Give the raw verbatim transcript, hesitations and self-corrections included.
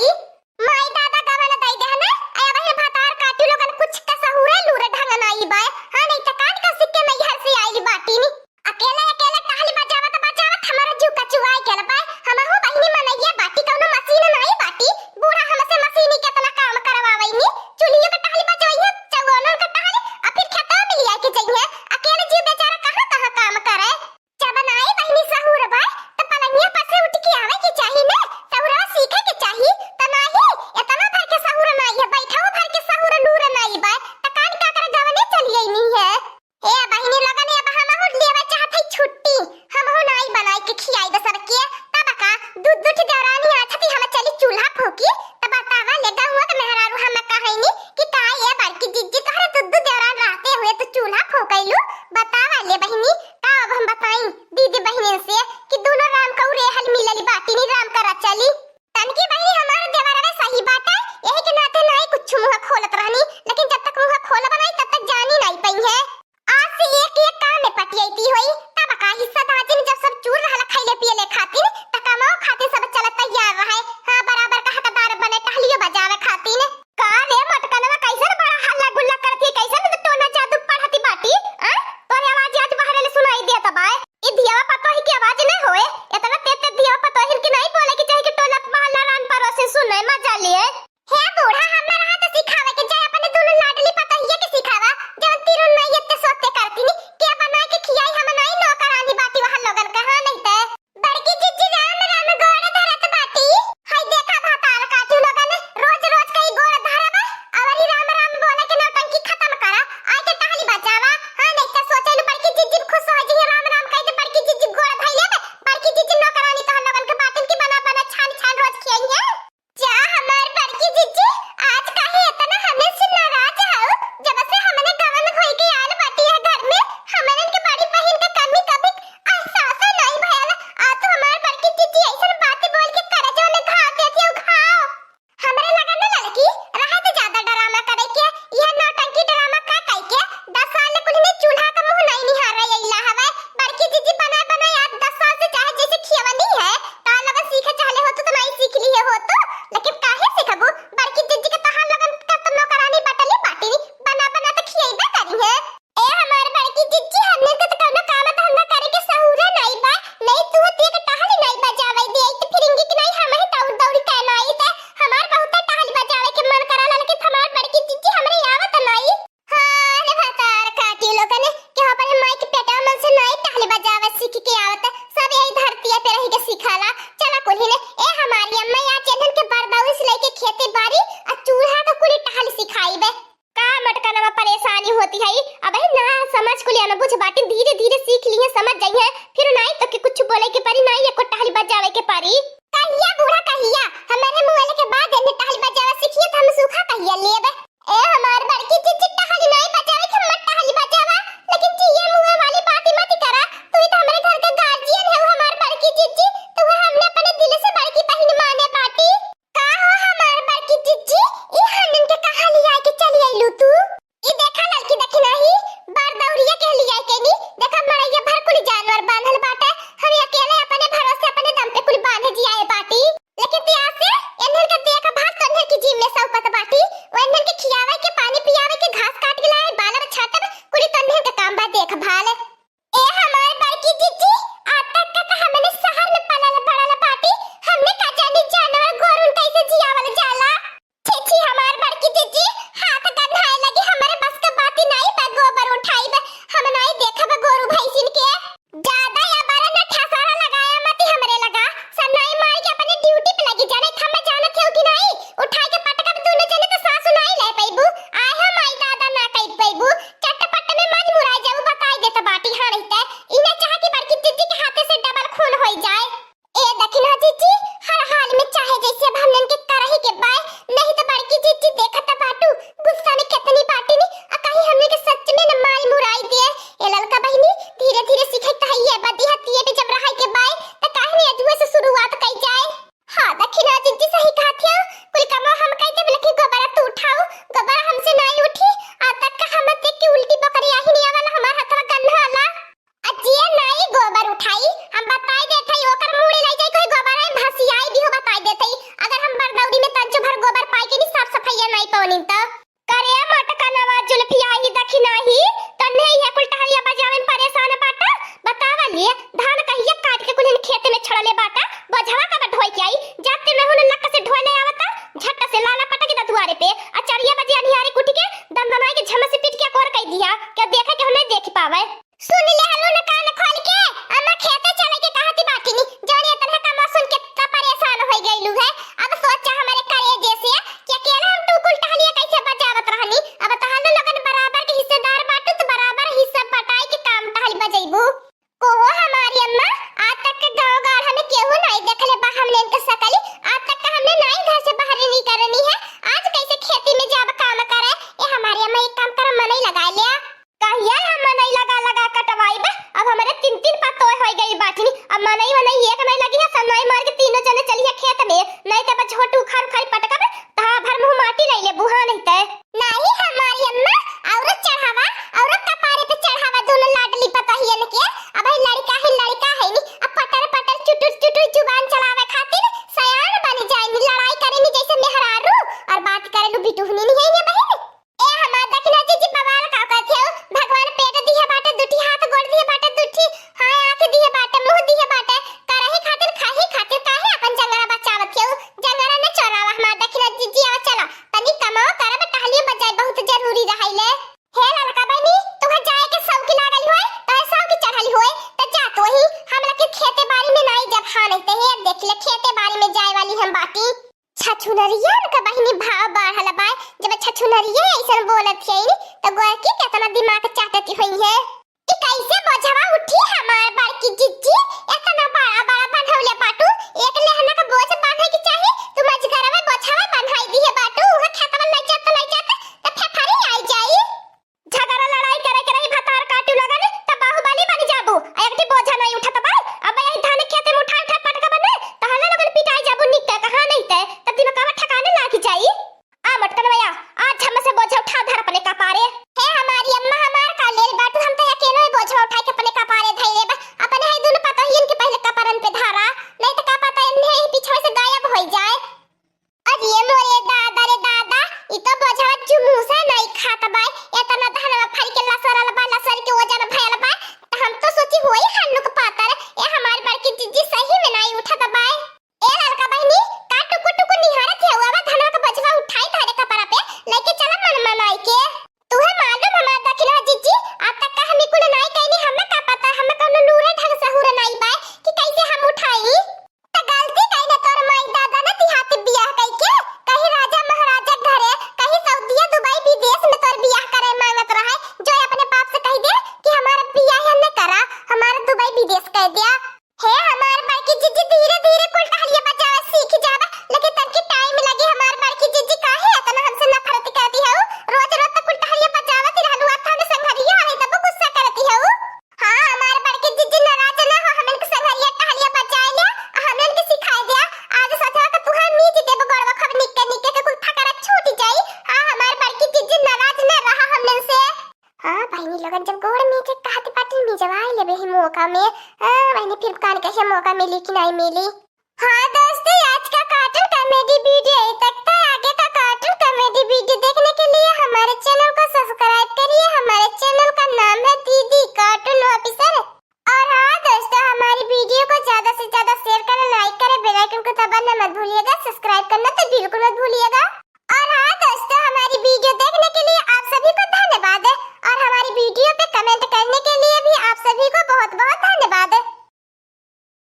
ई माई दादा गवन दई देहने, अय अबहिन भतार काटी लोगन कुछ का सहुरे लूरे ढंग नाई बाय। हाँ, नहीं त कान का सिक्के नैहर से आइल बाटी नी। अकेले अकेले टहली बजावत बजावत हमारा जीव कचुआई गेल बाय। हमहू बहिनी मनइया बाटी, कौनो मशीन नाई बाटी। बूढ़ा हमसे मशीनी केतना काम करवावई नी। चूल्हियो के टहली बजवई है, चौगोनों के टहली, आ फिर खेतवा में लिया के जइहे। अकेले जीव बेचारा कहाँ कहाँ काम करे। जब नाई बहिनी सहूर बाय, त पलंगिया पर से उठ के आवे के चाही ने, सहुरवा सीखे के चाही। त नाही, एतना भर के सहूर नाई है, बैठऊ भर के सहूर लूर नाई बाय, त कान का करे गवने चली अइनी है। ए बहिनी लोगन, अब हमहू लेवे चाहत हई छुट्टी, हमहू नाई बनाई के खियाई दे सबके। तब का, दू दू ठे देवरानी आछती, हम चली चूल्हा फूकी, त बतावा ले गहुआ के मेहरारू हम कहैनी कि का ए बड़की जिज्जी तोहरे दू दू देवरान रहते हुए तू चूल्हा फूकैलू? बतावा ले बहिनी, का अब हम बताई दीदी बहिनिन से कि दोनों राम कऊ रेहल मिलली बाटी नी राम करा चली। तनकी बहिनी हमार देवरवे सही बाटे, यही के नाते नाई कुछ मुँह खोलत रहनी, लेकिन जब तक मुँह खोलब नाई तब तक जानी नाई पइहे। आज से एक एक काम में पटियैती होई, तब का हिस्सा दाजिन जब सब चूर रहल खैले पियले खातिर, त कमाओ खातिर सब चलत तैयार रहे। हाँ, बराबर का हकदार बने टहलियो बजावे खातिर। का रे मटकनवा, कैसन बड़ा हल्ला गुल्ला नहीं त बस झोंटू उखाड़ उखाड़ पटकब, त हाँ भर मुँह माटी लइ लेबू, हाँ नहीं त। नहीं हमारी अम्मा, औरो चढ़ावा, औरो कपारे पे चढ़ावा दोनों लाडली पतोहियन के। अबहीं लड़िका है, लड़िका है नी, अब पटर पटर चुटुर चुटुर जुबान चलावे खातिर सयान बन जाइनी, लड़ाई करेनी जैसे मेहरारू, और बात करेलू बिटुहनी नहीं है ये बहिन। ए हमार दखिना जीजी बवाल का कहत हऊ, भगवान पेट दिहे बाटे दुठी, हाथ गोड़ दिहे बाटे दुठी, हाँ आँख दिहे बाटे, मुँह दिहे बाटे, करही खातिर खाही खातिर काहे अपन जंगरा बचावत हऊ? जंगरा न चोरावा हमार दखिना जीजी, आवा चला तनी कमाओ करब, टहलियो बजाई बहुत जरूरी रहइले। हे ललका बहिनी, तुहे जाए के सौखी लागल होए, तोहे सौखी चढ़ल होए, त जा तोही, हम लोग के खेते बाड़ी में नाई जब हाँ नहीं ते हे, देख ले खेते बाड़ी में जाए वाली हम बाटी। छछुनरियन का बहिनी भाव बाढ़ल बा, जब छछुनरिये ऐसन बोलत हईन, त गोरकी केतना दिमाग चाटती होइहें। ई कैसे बोझवा उठी हमार बड़की जिज्जी, एतना बड़ा बड़ा बन्हौले बाटू, एक लेहना का बोझ बान्हे के चाही, तू मजगरवा बोझवा बन्हाई दिहे बाटू, उहे खेतवा लइ जात लइ जात त फेफरी आई जाई। झगड़ा लड़ाई करे के रही, भतार काटू लगन, त बाहुबली बन जाबू। आ एक ठे बोझा नहीं उठत बा, अब यही धान खेते में उठा उठा पटका बने, त हल्ला लगन पिटाई जाबू निक के, कहाँ नहीं ते, तब दिमागवा ठिकाने लाग जाई। आ मोटकन भैया, आज हमसे बोझा उठा धर अपने कपारे। हे हमारी अम्मा, हमार का लेल बाटू, हम त अकेलो ही बोझवा उठाई के अपने कपारे धई लेब। अपने है दुनो पतोहियन के पहले कपारन पे धरा, नहीं त का पता इन्हें ही पीछे से गायब होई जाए। अरे मोरे दादा रे दादा, ई तो बोझवा जुमूसा नहीं खात बा। एतना धनवा फरी के लसरल बा, लसर के ओजन भयल बा। त हम तो सोची होई हल्लुक पातर। ए हमार बड़की जिज्जी सही में नहीं उठत बा। ए ललका बहिनी, का टुकु टुकु निहारत है? अब धनवा के बोझवा उठाई तारे कपड़ा पे, लेके चला मन मनाई के। तुहे मालूम हमार दखिना जिज्जी, आज तक का हम ई कुल नहीं कइनी, हमें का पता, हमें कौनो लूरे ढंग सहूर नहीं बा कि कैसे हम उठाई। त गलती कइने तोर माई दादा ने तिहाती बियाह कइके, कहीं राजा महाराजा घरे, कहीं सऊदिया दुबई विदेश में तोर बियाह करे मांगत रहे, जो अपने बाप से कह दे कि हमारा बियाह हमने करा, हमारा दुबई विदेश कह दिया। हे हमार बड़की जिज्जी, धीरे धीरे कुल टहलिया बजावे सीख जाबा, लेकिन तनकी टाइम लगी। हमार बड़की जिज्जी काहे इतना हमसे नफरत करती है? रोज रोज तो कुल टहलिया बजावत ही रहलू, अब हमने संघरिया आ रही तब गुस्सा करती है। हाँ, हमार बड़की जिज्जी नाराज ना हो, हमन के संघरिया टहलिया बजाए ले, आ हमन के सिखाए दिया। आज सजवा के तुहार मीज देब गोड़वा खूब निक्के निक्के के कुल फकरा छूट जाई। हाँ, हमार बड़की जिज्जी नाराज ना रहा हमन से। हाँ, बहिनी लोगन जब गोड़ मीजे कहत बाटी मीजवाए लेबे ही मौका में। हाँ, बहिनी फिर कान कैसे मौका मिली कि नहीं मिली। हाँ दोस्तों, आज का cartoon comedy video यहीं तक था। आगे का cartoon comedy video देखने के लिए हमारे channel को subscribe करिए। हमारे channel का नाम है दीदी Cartoon Officer। और हाँ दोस्तों, हमारी video को ज्यादा से ज्यादा share करें, like करें, bell icon को दबाना मत भूलिएगा, subscribe करना तो बिल्कुल मत भूलिएगा।